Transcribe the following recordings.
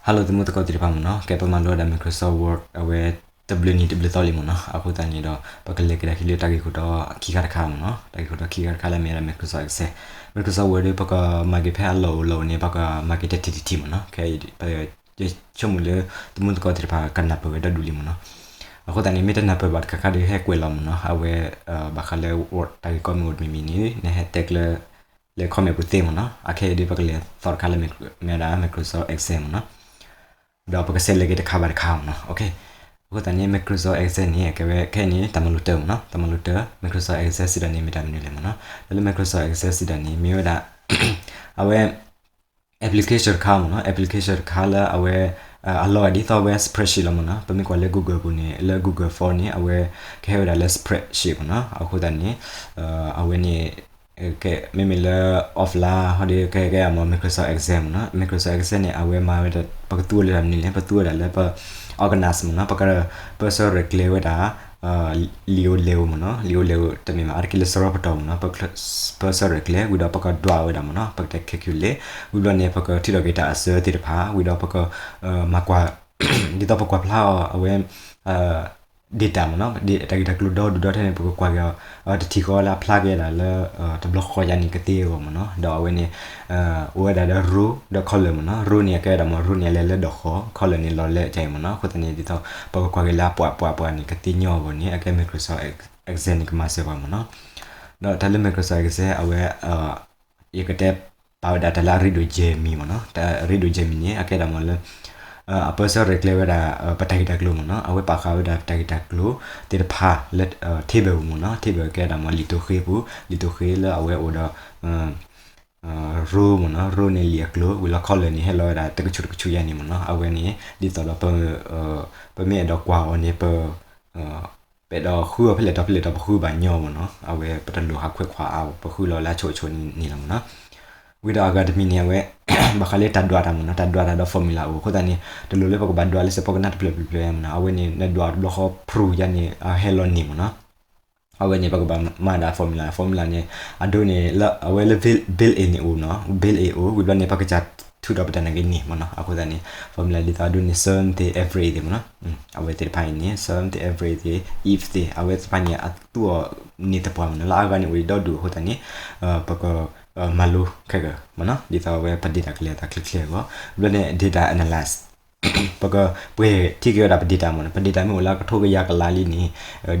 Hello သုမုၢ်သကိးသ့ၣ်တဖၣ်မ့ၢ်နီၤ, ကဲပမၤလိဝဲဒၣ် Microsoft Word အဝဲတဘျုးနံၤတဘျုးသီလံမ့ၢ်နီၤ. အဃိသတးန့ၣ်ဒီး ပကလဲၤက့ၤဒၣ်ခံလၢတၢ်ဂ့ၢ်ခိၣ်တီခံခါတခါမ့ၢ်နီၤ. တၢ်ဂ့ၢ်ခိၣ်တီခံခါတခါလၢအမ့ၢ်ဝဲဒၣ် Microsoft Excel, Microsoft Word ဒီး ပကမၤက့ၤဖဲအလီၢ်အိၣ်လီၢ်အိၣ်န့ၣ် ပကမၤက့ၤတထံၣ်တထံၣ်မ့ၢ်နီၤ. ခဲအံၤ ပဆိကမိၣ်လၢ သုမုၢ်သကိးသ့ၣ်တဖၣ်ကနၢ်ပၢၢ်ဝဲဒီဒူၣ်လံမ့ၢ်နီၤ. အဃိသတးန့ၣ် မ့ၢ်တနၢ်ပၢၢ်ဘၣ်တခါခါဒီး ဟဲကွဲးလီၤမ့ၢ်နီၤ. အဝဲ ဘၣ်ဃးလၢ Word တၢ်ဂ့ၢ်ကီမ့ၢ်အိၣ်တမံၤမံၤန့ၣ် နဟဲတဲကျၢ လၢ comment ပူၤသ့မ့ၢ်နီၤ. အခဲအံၤဒီး ပကလဲၤသီတခါလၢ မ့ၢ်ဝဲဒၣ် Microsoft Excel မ့ၢ်နီၤ. ဒီးပကဆဲးလဲၤက့ၤတခါဘၣ်တခါမ့ၢ်နီၤ. အဃိသတးန့ၣ် Microsoft Excel န့ၣ် အကဲဝဲခဲအံၤန့ၣ် တၢ်မၤလိတၢၢ်မ့ၢ်နီၤ. တၢ်မၤလိတၢၢ် Microsoft Excel စံးတၢ်န့ၣ် မ့ၢ်တၢ်မနုၤလဲၣ်မ့ၢ်နီၤ. ဒီးလၢ Microsoft Excel စံးတၢ်န့ၣ် မ့ၢ်ဝဲဒၣ် အဝဲ application တခါမ့ၢ်နီၤ. application တခါလၢအဝဲ အလီၢ်ဒ်သိးဝဲ spreadsheet လီၤမ့ၢ်နီၤ. ပမ့ၢ်ကွၢ်လၢ Google ပူၤန့ၣ် လၢ Google Form န့ၣ် အဝဲကဟဲဝဲဒၣ်လၢ spreadsheet မ့ၢ်နီၤ. အဃိသတးန့ၣ် အဝဲန့ၣ် မ့မ့ၢ်လၢ offline ဟီဒီး ကဟဲကဲအမ့ၢ် Microsoft Excel မ့ၢ်နီၤ. Microsoft Excel န့ၣ် အဝဲမၤဝဲဒၣ် ပကသူဝဲလၢတၢ်မနုၤလဲၣ်, ပသူဝဲဒၣ်လၢပ organize မ့ၢ်နီၤ. ပက ပၢဆှၢရဲၣ်ကျဲၤဝဲဒၣ် လံာ်အိၣ်လဲၢ်အိၣ်မ့ၢ်နီၤ. လံာ်အိၣ်လဲၢ်အိၣ်တမ့ၢ်ဘၣ် အါတက့ၢ်လၢစရီပတီၢ်မ့ၢ်နီၤ. ပၢဆှၢရဲၣ်ကျဲၤ ဝံၤဒီးပကဒွးဝဲဒၣ်မ့ၢ်နီၤ. ပကတဲ calculate ဝံၤဘျီန့ၣ် ပကထုးထီၣ်က့ၤတၢ်အစၢသ့ၣ်တဖၣ် ဝံၤဒီးပက မၤကွၢ် ဒ်သိးပကွၢ်ဖျါအီၤ အဝဲ data မ့ၢ်နီၤ, တၢ်ဂ့ၢ်တၢ်ကျိၤဒီဒူၣ်ဒီထၢန့ၣ် ပကကွၢ်က့ၤအီၤ တထံၣ်ဃီလၢအဖျါက့ၤဒၣ်လၢ တဘျီဃီယါန့ၣ်ကသ့အဂီၢ်မ့ၢ်နီၤ. ဒီးအဝဲန့ၣ် အိၣ်ဝဲဒၣ်ဒီး row ဒီး column မ့ၢ်နီၤ. row န့ၣ် အကဲဝဲဒၣ်မ့ၢ် row န့ၣ် အလဲၤလၢဒီးဃီ, column န့ၣ် လီၤလၢအကါအံၤမ့ၢ်နီၤ. အဃိသတးန့ၣ် ဒ်သိး ပကကွၢ်က့ၤလၢအပှၤပှၤပှၤန့ၣ် ကသ့ညီအဂီၢ်န့ၣ် အကဲ Microsoft Excel န့ၣ် ကမၤစၢၤပှၤမ့ၢ်နီၤ. ဒီးတၢ်လၢ Microsoft Excel အဝဲ ယကတဲပာ်ဝဲဒၣ်တၢ်လၢအရ့ဒိၣ်ယဲၢ်မံၤမ့ၢ်နီၤ. တၢ်ရ့ဒိၣ်ယဲၢ်မံၤန့ၣ် အကဲဒၣ်မ့ၢ်လၢ အပၢဆှၢရဲၣ်ကျဲၤဝဲဒၣ် ပတၢ်ဂ့ၢ်တၢ်ကျိၤမ့ၢ်နီၤ. အဝဲပာ်ဃာ်ဝဲဒၣ်ပတၢ်ဂ့ၢ်တၢ်ကျိၤသ့ၣ်တဖၣ်လၢ table မ့ၢ်နီၤ. table ကဲဒၣ်မ့ၢ်လံာ်တိၢ်ဃ့ပူၤ, လံာ်တိၢ်ဃ့လၢအဝဲအိၣ်ဒီး row မ့ၢ်နီၤ. row န့ၣ်လံာ်အကျိၤ, ဝံၤလီၤ column န့ၣ် ဟဲလီၤဝဲဒၣ်တကဆူးတကဆူးယါန့ၣ်မ့ၢ်နီၤ. အဝဲန့ၣ် ဒ်သိးဒီး ပမ့ၢ်အဲၣ်ဒိးကွၢ်အီၤန့ၣ် ပ ပအဲၣ်ဒိးဃုအီၤဖဲလဲၣ်တဖဲလဲၣ်ဒီး ပဃုဘၣ်ညီမ့ၢ်နီၤ. အဝဲပတလိၣ်ဟးခွဲးခွါအါ, ပဃုလီၤလၢအဆိအဆိန့ၣ်လီၤမ့ၢ်နီၤ. ဝံၤဒီးအဂၤတမံၤန့ၣ် အဝဲ ဘၣ်ဃးလၢတၢ်ဒွးတၢ်မ့ၢ်နီၤ, တၢ်ဒွးတၢ်ဒီး formula အိၣ်အဃိသတးန့ၣ် တလိၣ်လၢပကဘၣ်ဒွးလၢစဲးဖီကနၣ်တဖျၢၣ်ဖျၢၣ်ဖျၢၣ်မ့ၢ်နီၤ. အဝဲန့ၣ် နဒွးတဘျီဃီ proof ယါန့ၣ် ဟဲလီၤန့ၢ်မ့ၢ်နီၤ. အဝဲန့ၣ် ပကဘၣ်မၤဒၣ် formula, formula န့ၣ် အဒိန့ၣ် လၢအဝဲလၢ bill A န့ၣ်အိၣ်နီၤ, bill A အိၣ် ဝံၤဘျီန့ၣ် ပကစၢ်ထုးထီၣ်ပတၢ်နာ်က့န့ၣ်မ့ၢ်နီၤ. အဃိသတးန့ၣ် formula ဒ်သိးအဒိန့ၣ် sum သ့ၣ် average သ့ၣ်မ့ၢ်နီၤ. အဝဲသ့ၣ်တဖၣ်အံၤန့ၣ် sum သ့ၣ် average သ့ၣ် if သ့ၣ် အဝဲသ့ၣ်တဖၣ်န့ၣ် အသူအီၤန့ၢ်သပှၢ်မ့ၢ်နီၤ. လၢအဂၤန့ၣ်အိၣ်ဒံးဒီဒူၣ်အဃိသတးန့ၣ် ပကမၤလိခဲကမ့ၢ်နီၤ, ဒ်သိးအဝဲပ data ကလဲၤအသးချ့ချ့အဂီၢ်. ဘျီန့ၣ် data analysis ပကပှဲၤထံက့ၤဝဲဒၣ်ပ data မ့ၢ်နီၤ. ပ data မ့ၢ်အိၣ်လၢအကထိကယၤကလးလံန့ၣ်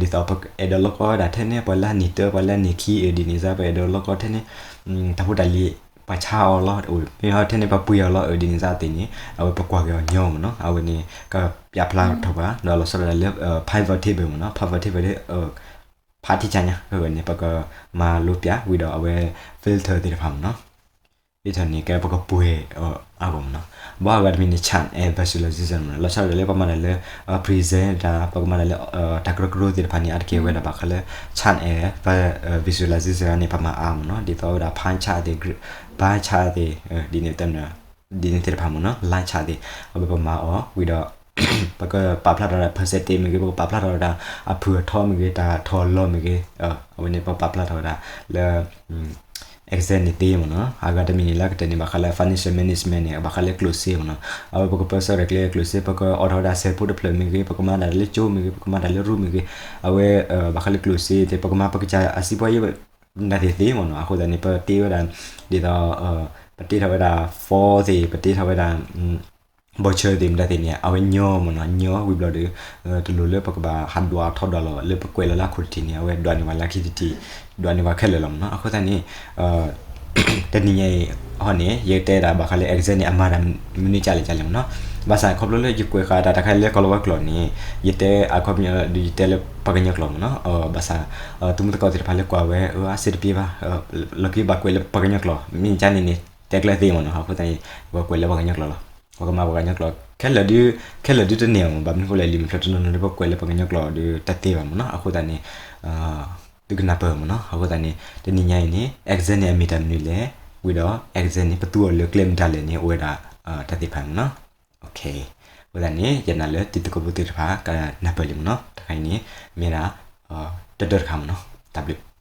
ဒ်သိးပအဲၣ်ဒိးလီကီဝဲဒၣ်ထဲန့ၣ် ပှၤလၢအနံၣ်တၢ ပှၤလၢအနံၣ်ခံ ဒ်န့ၣ်စ့ၢ် ပအဲၣ်ဒိးလီကီထဲန့ၣ် တၢ်ဖိတၢ်လံၤ ပှၤဆါအီၤလီၤ, မ့ၢ်ထဲန့ၣ် ပှၤပှ့ၤအီၤလီၤ ဒ်န့ၣ်စ့ၢ်သ့ၣ်န့ၣ် အဝဲပကွၢ်က့ၤအီၤညီမ့ၢ်နီၤ. အဝဲန့ၣ် ကပျးဖျါထီၣ်ပှၤ ဒီးလီၤဆီဒၣ်တၢ်လၢ pivot table မ့ၢ်နီၤ. pivot table ဖးထံဆးညါ အဝဲန့ၣ် ပကမၤလိပျး ဝံၤဒီးအဝဲ filter သ့ၣ်တဖၣ်မ့ၢ်နီၤ. ဒ်သိးန့ၣ် ကဲပကပှဲၤအဂီၢ်မ့ၢ်နီၤ. ဘၣ်အဂၤတမံၤန့ၣ် chart and visualization မ့ၢ်နီၤ. လီၤဆီဒၣ်တၢ်လၢပမၤတၢ်လၢ present တၢ် ပကမၤတၢ်လၢ တၢ်ကရၢကရိသ့ၣ်တဖၣ်န့ၣ် အါတက့ၢ်ဝဲဒၣ်ဘၣ်ဃးလၢ chart and visualization န့ၣ် ပမၤအါမ့ၢ်နီၤ. ဒ်သိးဝဲဒၣ် pie chart သ့ၣ် bar chart သ့ၣ် ဒ်န့ၣ် ဒ်န့ၣ်သ့ၣ်တဖၣ်မ့ၢ်နီၤ. line chart သ့ၣ် အဝဲပမၤအီၤ ဝံၤဒီး ပကပာ်ဖျါထီၣ်ဝဲဒၣ် percentage မ့ၢ်ဂ့ၤ ပကပာ်ဖျါထီၣ်ဝဲဒၣ် အဖုၣ်အထီမ့ၢ်ဂ့ၤ တၢ်ထီၣ်လီၤမ့ၢ်ဂ့ၤ အဝဲန့ၣ် ပပာ်ဖျါထီၣ်ဝဲဒၣ်လၢ Excel န့ၣ်သ့မ့ၢ်နီၤ. အဂၤတမံၤန့ၣ် လၢကတၢၢ်န့ၣ် ဘၣ်ဃးလၢ financial management န့ၣ် ဘၣ်ဃးလၢကျိၣ်စ့မ့ၢ်နီၤ. အဝဲပကပၢဆှၢရဲၣ်ကျဲၤကျိၣ်စ့ ပကအိးထီၣ်ဝဲဒၣ်စဲးဖိတဖျၢၣ်မ့ၢ်ဂ့ၤ ပကမၤတၢ်လၢကၠိမ့ၢ်ဂ့ၤ ပကမၤတၢ်လၢရူမ့ၢ်ဂ့ၤ အဝဲ ဘၣ်ဃးလၢကျိၣ်စ့သ့ၣ် ပကမၤပကစၢ်အစံးပှၤယဲ မတၤသ့ၣ်သ့မ့ၢ်နီၤ. အဃိသတးန့ၣ် ပတ့ဝဲဒၣ် ဒ်သိး ပတ့ထီၣ်ဝဲဒၣ် form သ့ၣ် ပတ့ထီၣ်ဝဲဒၣ် voucher သ့ၣ် မတၤသ့ၣ်န့ၣ် အဝဲညီမ့ၢ်နီၤ. ညီဝံၤဘျီဒီး တလိၣ်လၢပကဘၣ်ဟးဒွးထီၣ်ဒွးလီၤ လၢပကွဲးလီၤလၢအခိၣ်တထံၣ်န့ၣ် အဝဲဒွးန့ၢ်ပှၤလၢခံတထံၣ် ဒွးန့ၢ်ပှၤခဲလၢာ်လီၤမ့ၢ်နီၤ. အဃိသတးန့ၣ် တနံၤညါအံၤဟီန့ၣ် ယတဲဒၣ်ဘၣ်ဃးလၢ Excel န့ၣ် အမၤတၢ်မနုၤကလဲၣ်ကလဲၣ်မ့ၢ်နီၤ. ဘၣ်ဆၣ်ခီဖျိလၢယကွဲးဃာ်တၢ်တခါလၢကီၢ်လီၤဝဲကျိာ်န့ၣ် ယတဲအခီပညီဒီး ယတဲလၢပှၤကညီကျိာ်မ့ၢ်နီၤ. ဘၣ်ဆၣ် သုမုၢ်သကိးသ့ၣ်တဖၣ်လၢကွၢ်ဝဲ အါစ့တပ့ၤဘၣ် လီၢ်ခံဘၣ်ကွဲးလၢပှၤကညီကျိာ် မ့ၢ်ကန့ၣ်န့ၣ် တဲကျၢၤသ့မ့ၢ်နီၤ. အဃိသတးန့ၣ် ပကွဲးလၢပှၤကညီကျိာ်လီၤ. ပကမၤပှၤကညီကျိာ် ခဲလၢာ်ဒု ခဲလၢာ်ဒုတန့ၢ်အီၤမ့ၢ် ဘၣ်မနုၤဃိလဲၣ် လံာ်မုၢ်ဖျၢၣ်တနီၤနီၤလၢပကွဲးလၢပှၤကညီကျိာ်ဒီးတသ့ဘၣ်မ့ၢ်နီၤ. အဃိသတးန့ၣ် သုကနၢ်ပၢၢ်မ့ၢ်နီၤ. အဃိသတးန့ၣ် တနံၤညါအံၤန့ၣ် Excel န့ၣ် အမ့ၢ်တၢ်မနုၤလဲၣ် ဝံၤဒီး Excel န့ၣ် ပသူအီၤလၢကျဲမတၤလဲၣ်န့ၣ် အိၣ်ဝဲဒၣ်တၢ်သ့ၣ်တဖၣ်မ့ၢ်နီၤ. အဃိသတးန့ၣ် ယနာ်လၢသုသကိးဖိသ့ၣ်တဖၣ် ကနၢ်ပၢၢ်လံမ့ၢ်နီၤ. တခါအံၤန့ၣ် မ့ၢ်ဒၣ် တၢတၢတခါမ့ၢ်နီၤ. တၢ်ဘျုး